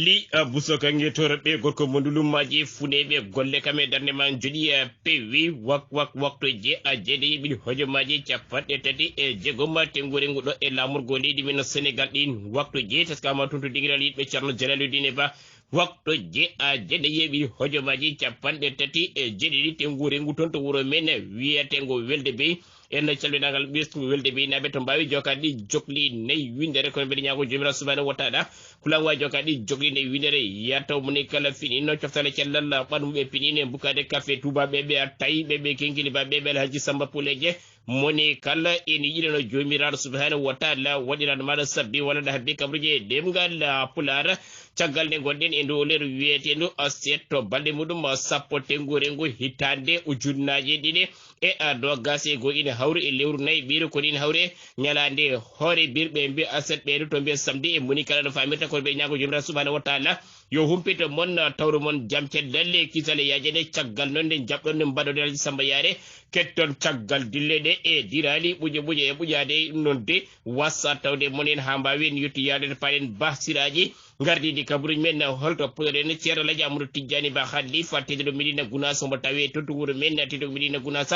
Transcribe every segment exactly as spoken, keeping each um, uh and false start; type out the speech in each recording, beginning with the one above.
Li a buso kanŋe toro ɓe gorko mo ndulummaji funeɓe golle kam e darnde ma joɗi a pewi wak wak wakto je a jeɗe yeɓiɗi hojommaji capanɗe tati e jeegom ma tengure nguɗo e lamorgo leydi men Senegal ɗin wakto je taskama tuntu digiral yiɗɓe Ceerno Jalaaluddin Ba. Wakto je a jeɗe yeɓiɗi hojommaji capanɗe tati e jeɗiɗi tengure ngu toon to wuro men wiyatengo Welde Bey. En calminagal ɓesngu Welde Bey naɓe to mbawi jokade ɗi jokli nayi windere kono mbeɗa ñaago Joomiraaɗo Subhaanahu wa Taala kulanwa jokade ɗi jokli nayi windere yataw moni kala finino coftale cellal ɓanmuɓe pinine bukade kafe tubaɓeɓe a tawi ɓeɓe kenkili baɓeɓe Alhaji Samba Puleje moni kala ene yiɗano Joomiraaɗo Subhaanahu wa Taala waɗiran maɗa sabbi walla ɗa habbi kabruje ɗemngal Pulaar. Caggal nde gonɗen e ndu leru wiyetendu setto balɗe muɗum sappo tengure ngu hitande ujunnaaji ɗiɗi e a nogas e goo ina hawri e lewru nayi ɓiru kono ina hawri e ñalaande hoore birɓe mbi aset ɓeeɗo to mbiya samedi e moni kala no famirta kono ɓe ñaago Joomiraaɗo Subhaanahu wa Taala yo humpito mon tawru mon jam cellalle kisale yaajande caggal noon nde jaɓɗon nde mbaɗoɗen Alhaji Samba Yaare ketton caggal dille ɗe e diraali ɓuƴe ɓuƴe e ɓuƴaade e ɗum noon de wasa tawde mon en haa mbaawi en yettoyaade to paɗen ba siraaji. Gardidi kabaruji men holto puɗoɗen Ceerno Alhaji Amadou Tijjani Ba Khalifa tedduɗo Medina Gounass omo tawe to to wuro men tedduɗo Medina Gounass.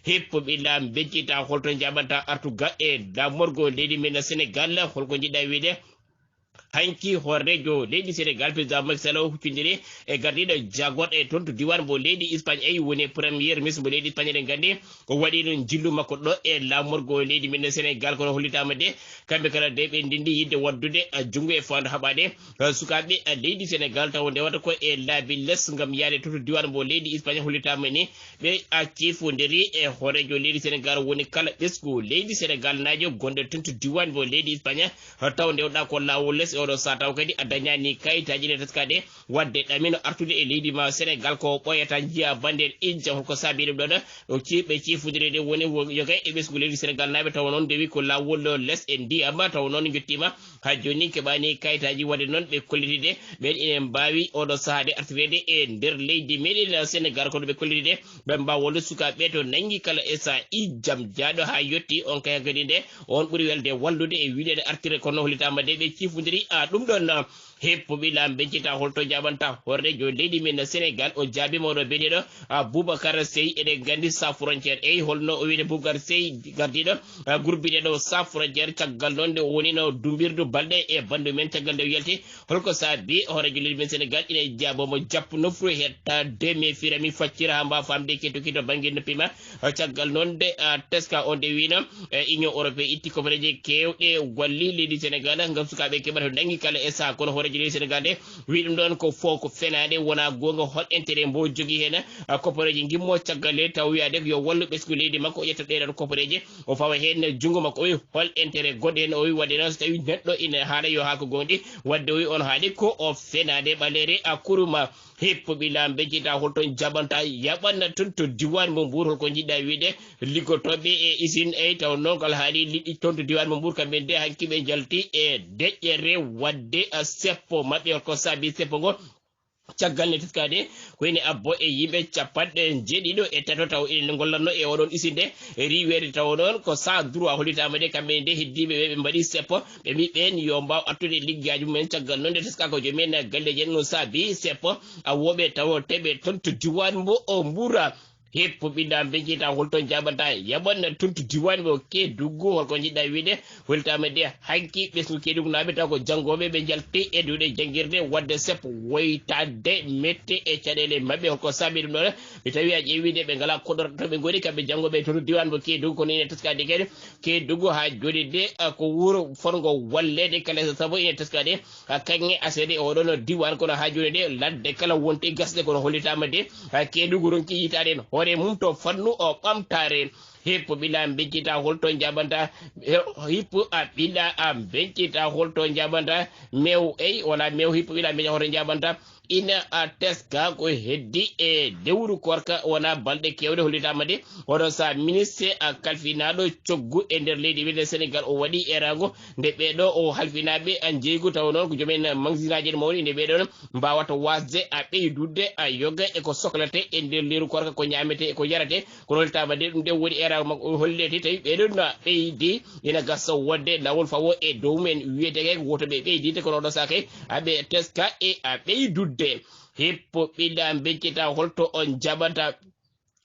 Hippo ɓilla bejjita holto jaɓanta artuga e damorgo leydi men Senegal holko jiɗɗa wiide? Hanki horrejo leydi Senegal président Macky Sall o huccondiri e gardiɗo jagorɗe toon to diwan mo leydi Espagne eyi woni premier ministre mo leydi Espagne eɗen gandi o waɗi ɗum jillu makko ɗo e lamorgo leydi men Senegal kono hollitama de kamɓe kala de ɓe ndindi yidde waddude junngo e fawande haɓade sukaɓe leydi Senegal taw ndewata ko e laabi les ngam yaade to to diwan mo leydi Espagne hollitama ni ɓe accifodiri e hoorejo leydi Senegal woni kala ɓesgu leydi Senegal naajo gonɗo tun to diwan mo leydi Espagne taw ndewɗa ko lawol les e oɗo sa taw kadi a dañani kayitaji ne taskade wadde ɗamino artude e leydi ma Senegal ko ɓoyata jiya bande en ijja holko saabi ɗum ɗon o ciɓe cifudirede woni yogay e ɓesgu leydi Senegal naaɓe tawa noon ndewi ko lawol les e ndiyam tawa noon jottima ha joni keɓani kayitaji wadde noon ɓe kollitide ɓen ina mbawi oɗo saaha de artirede e nder leydi meɗen Senegal kono ɓe kollitide ɓe mbawa wonde sukaɓe to nangi kala e sa ijjam jaaɗo ha yetti on kaya kadi nde on ɓuuri welde wallude e wiɗede artire kono hollitama de ɓe cifodiri a ɗum ɗon Heppuɓe lam beccita holto jaɓanta horrejo leydi men Senegal o jaabi mawɗo biyeteɗo Boubacar Sey eɗen gandi sa frontiére eyi holno o wiyete Boubacar Sey gardiɗo groupe biyeteɗo sa frontiére caggal noon nde o wonino dumbirdu balɗe e bandu men caggal nde o yalti holko saabi hoorejo leydi men Senegal ina jaabomo jappu nofru hetta de mi firami faccira ha mbawa famde keto kito banggue noppi ma caggal noon de teska on de wino e union européen itti kobareji kewɗe walli leydi Senegal ngam sukaɓe keɓata to dangi kala e saha kono hoorejo leydi Senegal de wi ɗum ɗon ko fo ko fenade wona gonga hol intérêt mbo jogi hen kopareji gimmo caggal leydi taw wiyade ko yo wallu ɓesgu leydi makko o ƴetta ɗeɗon kopareji o fawa hen junngo makko o wi hol intérêt goɗɗo hen o wi wadde noon so tawi neɗɗo ina haala yo haako gonɗi wadde o wi on haali ko o fenade ɓaleere a kuruma Hippo ɓilam beccita holton jaɓanta yaɓanna tun to diwan mo mbuur holko jiɗɗa wiide liggotoɓe e usine ey taw noon ko alhaali liɗɗi toon to diwan mo mbuur kamɓe de hanki ɓe jalti e deƴƴere wadde a seppo maɓɓe holko saabi seppo ngo caggal ne teskade ko ene abbo e yimɓe capanɗe jeeɗiɗo e tato taw ene gollanno e oɗon usine de riwede taw noon ko sa droit hollitama de kamɓe de heddiɓe ɓe ɓe mbaɗi seppo ɓe mbi ɓen yo mbaw artude liggaji mumen caggal noon de teska ko jomumen galleji en no saabi seppo a woɓe tawa teɓe toon to diwan mbo o mbura heppo ɓiɗɗa bencita holton jaɓanta yaɓanna tuntu diwan mbo ke duggu holko jiɗɗa wiide holtama de hanki ɓesngu ke duggu naɓe taw ko janngoɓe ɓe jalti e duɗe janngirde wadde seppo woytade mette e caɗele maɓɓe holko saabi ɗum ɗon mi tawi a ƴeewi de ɓe ngala koɗorɗo to ɓe goni kamɓe janngoɓe toon diwan mbo ke duggu kono ine teskade kadi ke duggu ha joni de ko wuro fotngo wallede kala so saabu ine teskade kaŋŋe asede oɗon diwan kono ha joni de ladde kala wonti gasde kono hollitama de kedugu ronki yitade en hoore mum to fannu o ɓamtare hippo ɓila bencita holto jaɓanta hippo a ɓila a bencita holto jaɓanta mew ey wala mew hippo ɓila bencita holto jaɓanta ina a teska ko heddi e lewru korka wona balɗe kewɗe. Hollitaama de oɗo sa ministre a kalfinaaɗo coggu e nder leydi wiyete Sénégal o waɗi erago nde ɓeɗo o halfinaaɓe a jeygu taw noon ko joomen magasinaji en mawni nde ɓeɗon mbawata wasde a ɓeydudde a yoga e ko soklate e nder lewru korka ko ñamete e ko yarate. Kono hollitaama de ɗum de woni erago makko hollete tawi ɓeɗon na ɓeydi ina gasa wonde lawol fawo e dow mum en wiyeteke ko woto ɓe ɓeydide kono oɗo sa kay aɓe teska e a ɓeydudde. Hippo ɓilla beccita holto on jaɓata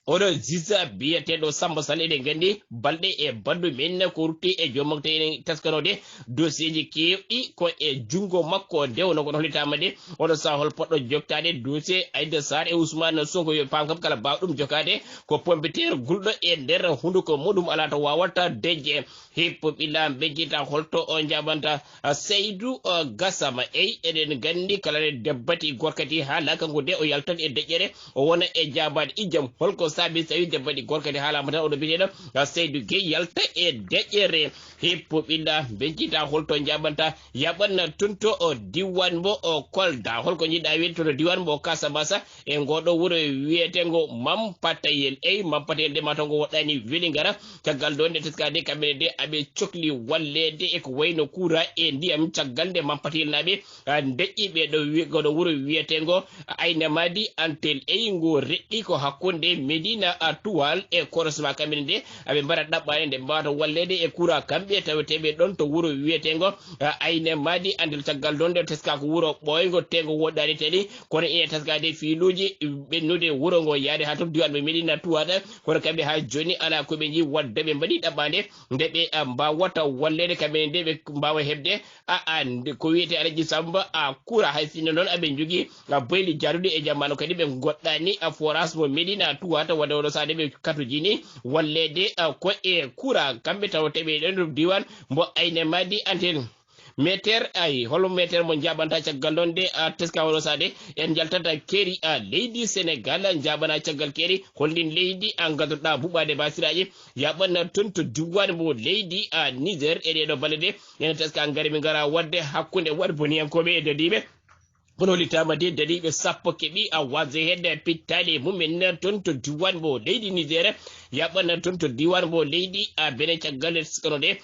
oɗo zisa biyeteɗo Samba Sall eɗen gandi balɗe e bandu men ko rutti e joom makko tawi eɗen teskanode dossier ji kewɗi ko e junngo makko nde wonno kono hollitaama de oɗo sa hol poɗɗo joktade dossier Aida Sarr e Ousmane Sonko yo paam kam kala baaw ɗum jokade ko pompiteer gulɗo e nder hunduko muɗum ala to wawata deƴƴe. Hippo ɓilla beccita holto o jaɓanta Seydou Gassama ey eɗen gandi kala nde debbati gorkati haala kanko de o yaltat e deƴƴere o wona e jabaade ijjam holko saabi so tawi debbati gorkati haalama tan oɗo biyeteɗo Seydou Gueye yalta e deƴƴere. Hippo ɓilla beccita holto jaɓanta yaɓanna tunto o diwan mo o Kolda holko jiɗɗa wiide to diwan mo Kasabasa e ngoɗo wuro wiyetengo Mampatayel ey Mampatayel de mataw ngo woɗɗani weli ngara. Caggal ɗon nde teskade kamɓene de aɓe cokli wallede e ko wayno kuura e ndiyam caggal nde Mampatayel naɓe deƴƴi ɓe ɗo wi- goɗo wuro wiyetengo Ayna Madi Antel ey ngo reɗɗi ko hakkunde Medina a Tuwal e korosma kamɓene de aɓe mbaɗa ɗaɓɓade nde mbawata wallede e kuura kamɓe taweteɓe ɗon to wuro wiyetengo Ayna Madi Antel caggal ɗon nde teska ko wuro ɓoyngo tengo woɗɗani teli kono ina taskade fiiluuji ɓennude wuro ngo yaade ha toon diwan ɓe meɗina tuwata kono kamɓe ha joni ala koɓe ji wadde ɓe mbaɗi ɗaɓɓade nde ɓe mbawata wallede kamɓe nde ɓe mbawa hebde a a ko wiyete alaji samba a kura hay sinno noon aɓe jogui a boyli jarude e jammano kadi ɓe goɗɗani a forage mo meɗina tuwata wadde oɗo sade ɓe katujini wallede ko e kura kamɓe tawa teɓe ɗen diwan mbo ayne madi anten Meter ay hol meter mo jaɓanta caggal ɗon de a teska wano sade en jaltata keri a leydi Sénégal jaɓana caggal keri holɗin leydi a gadduɗa buɓade basiraji yaɓanna toon to diwan mo leydi a Niger e ɗeɗo balɗe de ene teska ngari mi ngara wadde hakkunde waɗ boniyankoɓe e dadiɓe kono holitama de dadiɓe sappo keɓi a wase hedde pittali mumen toon to diwan mo leydi Niger yaɓɓana toon to diwan mo leydi a bene caggal nde sikkano de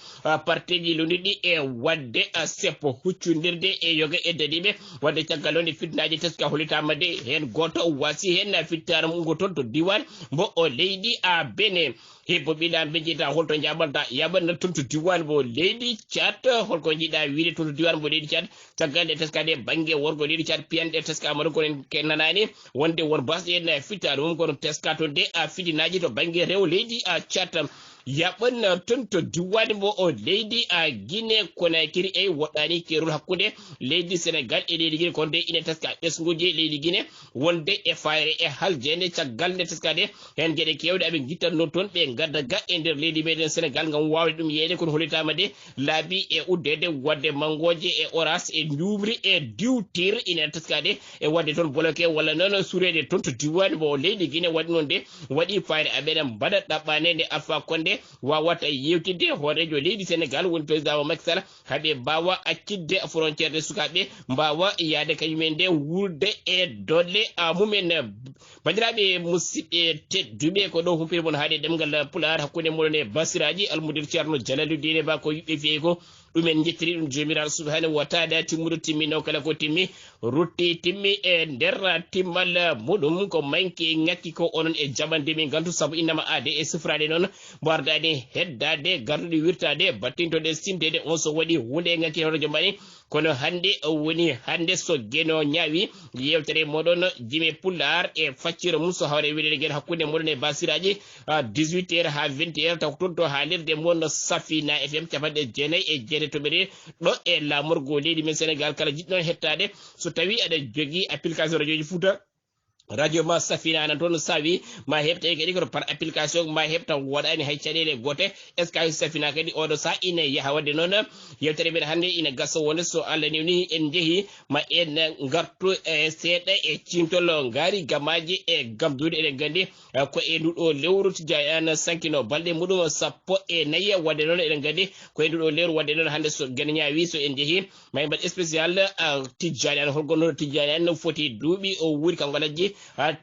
partiji lundiɗi e wadde a seppo huccudirde e yoga e dadiɓe wadde caggal wonde fitnaji teska holitama de hen goto wasi hen fittano mum ngo toon to diwan mbo o leydi a bene hibbo ɓiɗa bejjita holto jaɓanta yaɓɓana toon to diwan mo leydi cat holko jiɗa wiide toon to diwan mo leydi cat caggal nde teskade bangge worgo leydi cat piyanɗe teskama ɗum kono en nanani wonde won basɗe en fittaɗo mum kono teska to de a fitinaji to bangge rewo leydi a cat yaɓɓan toon to diwani mo o leydi a Guinée Conakry ey woɗɗani kerol hakkude leydi Sénégal e leydi Guinée kono de ina teska ɓesguji leydi Guinée wonde e fayre e haljende caggal nde teskade hen gueɗe kewɗe aɓe guittanno toon ɓe gadda ga e nder leydi meɗen Sénégal gam wawde ɗum yeyde kono holitama de laabi e uddede wadde mangoje e oras e njumri e diwtir ina teskade e wadde toon bloqué walla noon surede toon to diwani mo leydi Guinée waɗi noon de waɗi fayre aɓeɗen mbaɗa ɗaɓɓane nde Alpha Condé wawata yewtidde hoorejo leydi Sénégal woni président o Macky Sall haɓe mbawa accitde frontiére de sukaɓe mbawa yaade kañumen nde wuurde e dolle a mumen. Bandiraɓe musidɓe tedduɓe ko ɗo humpiri mon haade ɗemgal pular hakkunde moɗon e basiraji almudir ceerno Jalaluddine ba ko yiɓɓe fiye ko ɗumen jettiri ɗum jomiraɗo subhanahu wa taala timmuɗo timmino kala ko timmi rutti timmi e nder timmal muɗum ko manki ngakki ko onon e jaɓande min gantu saabu innama aade e sifrade noon mbo ardade heddade garduɗe wirtade battintoɗe sintede on so waɗi hunde e ngakki hoto jombani kono hannde o woni hannde so geno ñaawi yewtere moɗon jime pullar e facciro mum so hawre wiɗede gen hakkunde moɗon e basiraji dix-huit heures ha vingt heures taw ko toon to haalirde mon safina F M capanɗe jeenayi e jeene toɓɓere ɗo e lamorgo leydi men Sénégal kala jiɗɗon hettade so tawi aɗa jogui application radioji Fouta radio ma safina nan toon sawi ma heɓta kadi koto par application ma heɓta waɗani hay caɗele gote. Est ce que hay safina kadi oɗo sa ina yaha wadde noon? Yewtere men hannde ina gasa wonde so allah newni en jeehi ma en gartu e seeɗa e cintol ngaari gamaji e gamdude eɗen gandi ko e nduɗo lewru tijjani an sankino balɗe muɗum sappo e nayi wadde noon eɗen gandi ko e nduɗo lewru wadde noon hannde so gene ñaawi so en jeehi ma en mbaɗ spécial. Tijjani an holgonnoɗo tijjani an foti duuɓi o wuuri kanko lajji.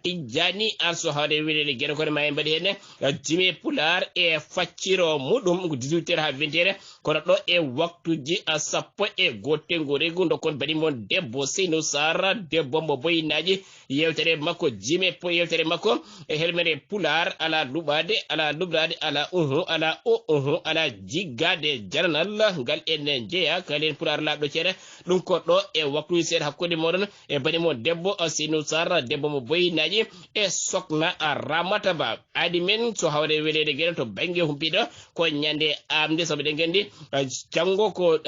Tijjani an so hawde wiɗede geno kono ma en mbaɗi henne jime pular e facciro muɗum ko dix-huit heures ha vingt heures kono ɗo e waktuji sappo e gotel ngo regu dokkon bani mon debbo seyno sara debbo mo boyinaji. Yewtere makko jime po yewtere makko e helmere pular ala luɓade ala luɓrade ala uhu ala o uhu ala jiggade jananal ngal en jeeya kalen pular laaɓɗo ceeɗa. Ɗum ko ɗo e waktuji seeɗa hakkunde moɗon e bani mo debbo sinu sar debbo mo boyinaji e sokna ramata ba adi men so hawre welede geno to bangge humpiɗo ko ñande amde saabu ɗen gandi janngo ko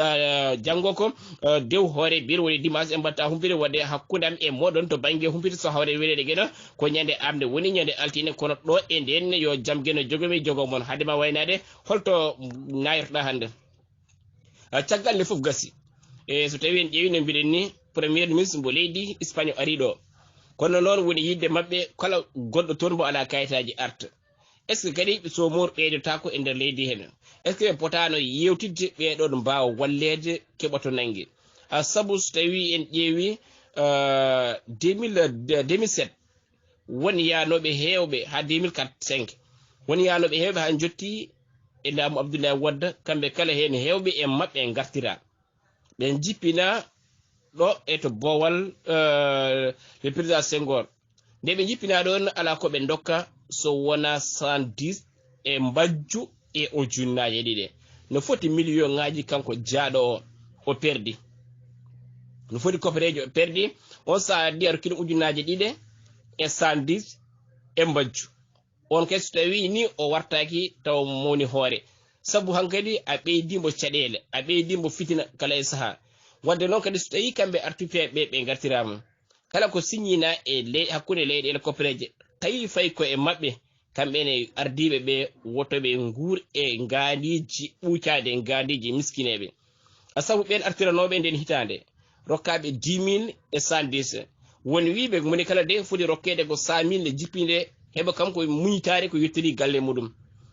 janngo ko dew hoore bir woni dimanche e mbatta humpito wadde hakkunde am e moɗon to bangge humpito so hawre welede geno ko ñande amde woni ñande altine kono ɗo e nden yo jam geno jogomi jogo mon haade ma waynade holto nayortoɗa hannde. Caggal nde fof gasi e so tawi en ƴeewi no mbiɗen ni premier ministre mbo leydi espagne ari ɗo kono noon woni yidde maɓɓe kala goɗɗo toon mbo ala kayitaji arta est ce que kadi somor ɓeydotako e nder leydi hene est ce que ɓe potano yewtidde ɓeɗon mbawa walleede keɓa to nangge. Sabu so tawi en ƴeewi deux mille deux mille sept won yanoɓe hewɓe ha deux mille quatre cinq won yanoɓe hewɓe ha jotti e laamu abdoullahi wadda kamɓe kala hen hewɓe e maɓɓe gartira ɓe jippina ɗo e to bowal le président senghor nde ɓe jippina ɗon ala ko ɓe dokka so wona cent dix e mbajju e ujunnaaje ɗiɗe no foti million ngaji kanko jaaɗo o o perdi no foti koperejo o perdi on sa addi aɗa kino ujunnaaje ɗiɗe e cent dix e mbajju on kay so tawi ni o wartaki taw mawni hoore sabu hankadi a ɓeydimo caɗele a ɓeydimo fitina kala e saaha wadde noon kadi so tawi kamɓe artuɓe ɓe ɓe gartirama kala ko siññina e ley hakkunde leyɗeele koppereeje tawi fay ko e maɓɓe kamɓe ene ardiiɓe ɓe woto ɓe nguur e ngaandiiji ɓuucaade ngaandiiji miskineeɓe a sabu ɓeen artiranooɓe ndeen hitaande rokkaaɓe dix mille e cent dix won wiiɓe moni kala de foti rokkeede ko cent mille nde jippinde heɓa kam ko muñitaare ko yettori galle muɗum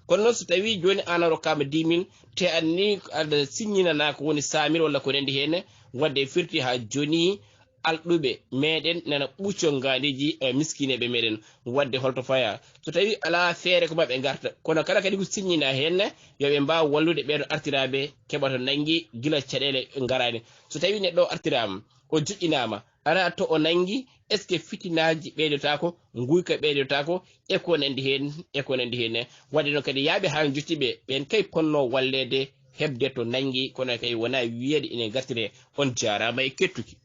kono noon so tawii jooni aan a rokkaama dix mille te anni aɗa siññinanaa ko woni cent mille walla ko nanndi heen wadde firti haa jooni alɗuɓe meɗen nana ɓucco ngandiji miskineɓe meɗen wadde holto faya so tawi ala feere ko maɓe garta kono kala kadi ko siññina henne yoɓe mbaw wallude ɓeɗo artiraɓe keɓa to nangui gila caɗele garani so tawi neɗɗo o artirama o joƴƴinama ala to o nangui est ce que fitinaji ɓeydotako guyka ɓeydotako e ko nandi hen e ko nandi hen wadde noon kadi yaaɓe ha jottiɓe ɓen kay ponno wallede heɓde to nangui kono kay wona wiyede ene gartire on jarama e kettuki